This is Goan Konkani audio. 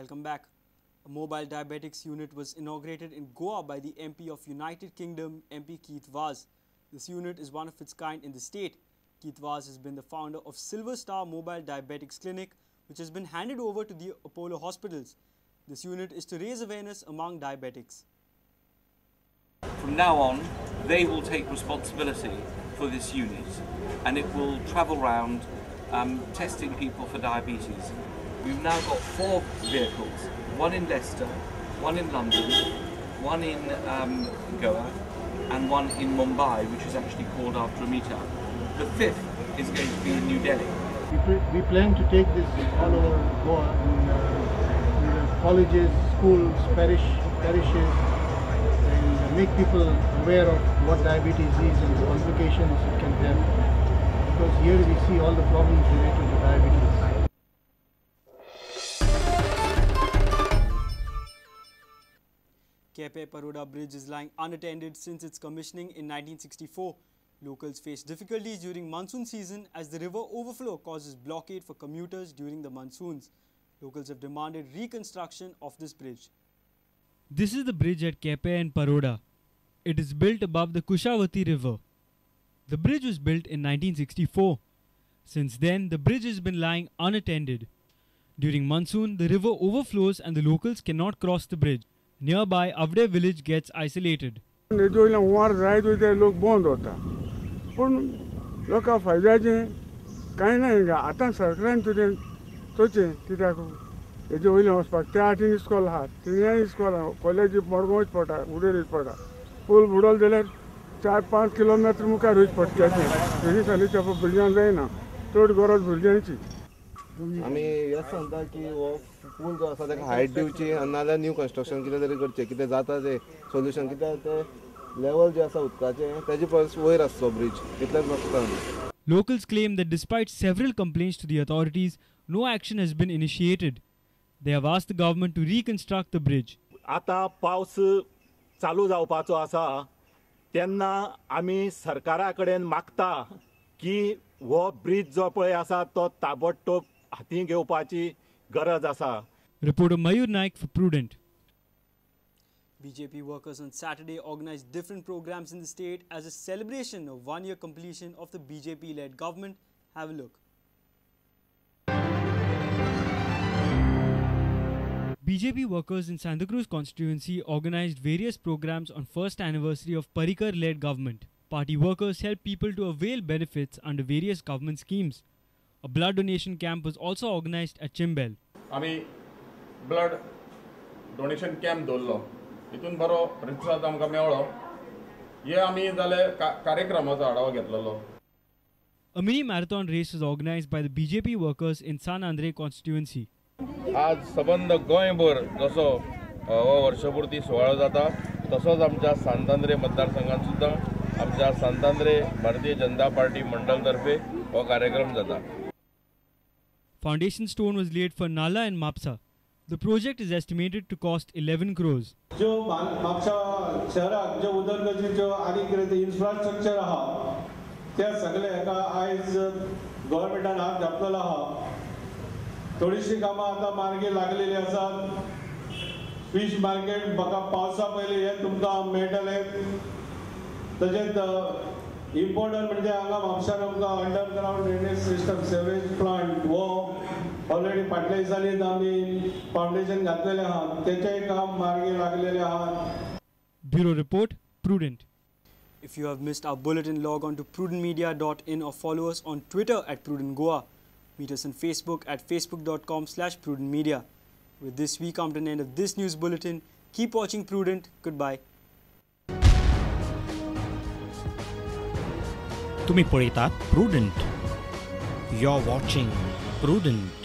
Welcome back. A mobile diabetics unit was inaugurated in Goa by the MP of United Kingdom, MP Keith Vaz. This unit is one of its kind in the state. Keith Vaz has been the founder of Silver Star Mobile Diabetics Clinic, which has been handed over to the Apollo hospitals. This unit is to raise awareness among diabetics. From now on, they will take responsibility for this unit, and it will travel round testing people for diabetes. We've now got 4 vehicles, one in Leicester, one in London, one in Goa, and one in Mumbai, which is actually called after Amitabh. The 5th is going to be in New Delhi. We plan to take this all over Goa, in the colleges, schools, parishes, and make people aware of what diabetes is and the complications it can have. Because here we see all the problems related to diabetes. Quepem Paroda Bridge is lying unattended since its commissioning in 1964. Locals face difficulties during monsoon season as the river overflow causes blockade for commuters during the monsoons. Locals have demanded reconstruction of this bridge. This is the bridge at Quepem and Paroda. It is built above the Kushavati River. The bridge was built in 1964. Since then, the bridge has been lying unattended. During monsoon, the river overflows and the locals cannot cross the bridge. Nearby, Avde village gets isolated. लोक बंद होता पूण लोकां फायद्याचें कांय ना हिंगा. आतां सरकारान तुजें चोवचें कित्याक हेजे वयल्यान वचपाक त्या आठीन इस्कॉल आहा, तिनूय इस्कॉल आहा, कॉलेजी मडगांव वचचें पडटा, उडेर वचचें पडटा. पूल बुडोवलो जाल्यार 4-5 किलोमिटर मुखार वचचें पडटा. तें हालींच्या भुरग्यांक जायना, चड गरज भुरग्यांची. आमी हेच सांगता की हो पूल जो आसा ताका हायट दिवची आनी नाजाल्यार न्यू कन्स्ट्रक्शन कितें तरी करचें, कितें जाता तें सोल्युशन, कित्याक तें लेवल जें आसा उदकाचें ताजे परस वयर आसचो ब्रिज, इतलेंच मागता आमी. Locals claim that despite several complaints to the authorities, no action has been initiated. They have asked the government to reconstruct the bridge. आतां पावस चालू जावपाचो आसा तेन्ना आमी सरकारा कडेन मागता की हो ब्रिज जो पळय आसा तो ताबडतोब हाती घेवपाची गरज आसा. Reporter Mayur Naik for Prudent. BJP workers on Saturday organized different programs in the state as a celebration of 1 year completion of the BJP-led government. Have a look. BJP workers in Santacruz constituency organized various programs on first anniversary of Parrikar-led government. Party workers helped people to avail benefits under various government schemes. A blood donation camp was also organized at Chimbel. आमी ब्लड डोनेशन कॅम्प दवरलो, हितून बरो प्रतिसाद आमकां मेळ्ळो. हे आमी जाले कार्यक्रमाचो आढावो घेतलेलो. A mini marathon race was organized by the BJP workers in San Andre constituency. आज सबंद गोंयभर जसो हो वर्षपूर्ती सुवाळो जाता तसोच आमच्या सांतांद्रे मतदारसंघात सुद्दां आमच्या सांतांद्रे भारतीय जनता पार्टी मंडळ तर्फे हो कार्यक्रम जाता. Foundation stone was laid for Nala and Mapsa. The project is estimated to cost 11 crores. जो म्हापसा शहराक जो उदरगतीच्यो आनी कितें तें इन्फ्रास्ट्रक्चर आहा त्या सगळे हेका आयज गव्हर्मेंटान हात घातलेलो आहा. थोडीशीं कामां आतां मार्गी लागलेली आसात. फीश मार्केट म्हाका पावसा पयलीं हें तुमकां मेळटलें. तशेंच इम्पॉर्टंट म्हणजे हांगा म्हापशान आमकां underground drainage system sewage plant हो ऑलरेडी फाटल्या दिसांनीच आमी फावंडेशन घातलेलें आहा, तेचेंय काम मार्गी लागलेलें आहा. Bureau Report, Prudent. If you have missed our bulletin, log on to prudentmedia.in or follow us on Twitter at Prudent Goa. Meet us on Facebook at facebook.com/prudentmedia. With this, we come to an end of this news bulletin. Keep watching Prudent. Goodbye. तुम्ही पळयतात Prudent. You're watching Prudent.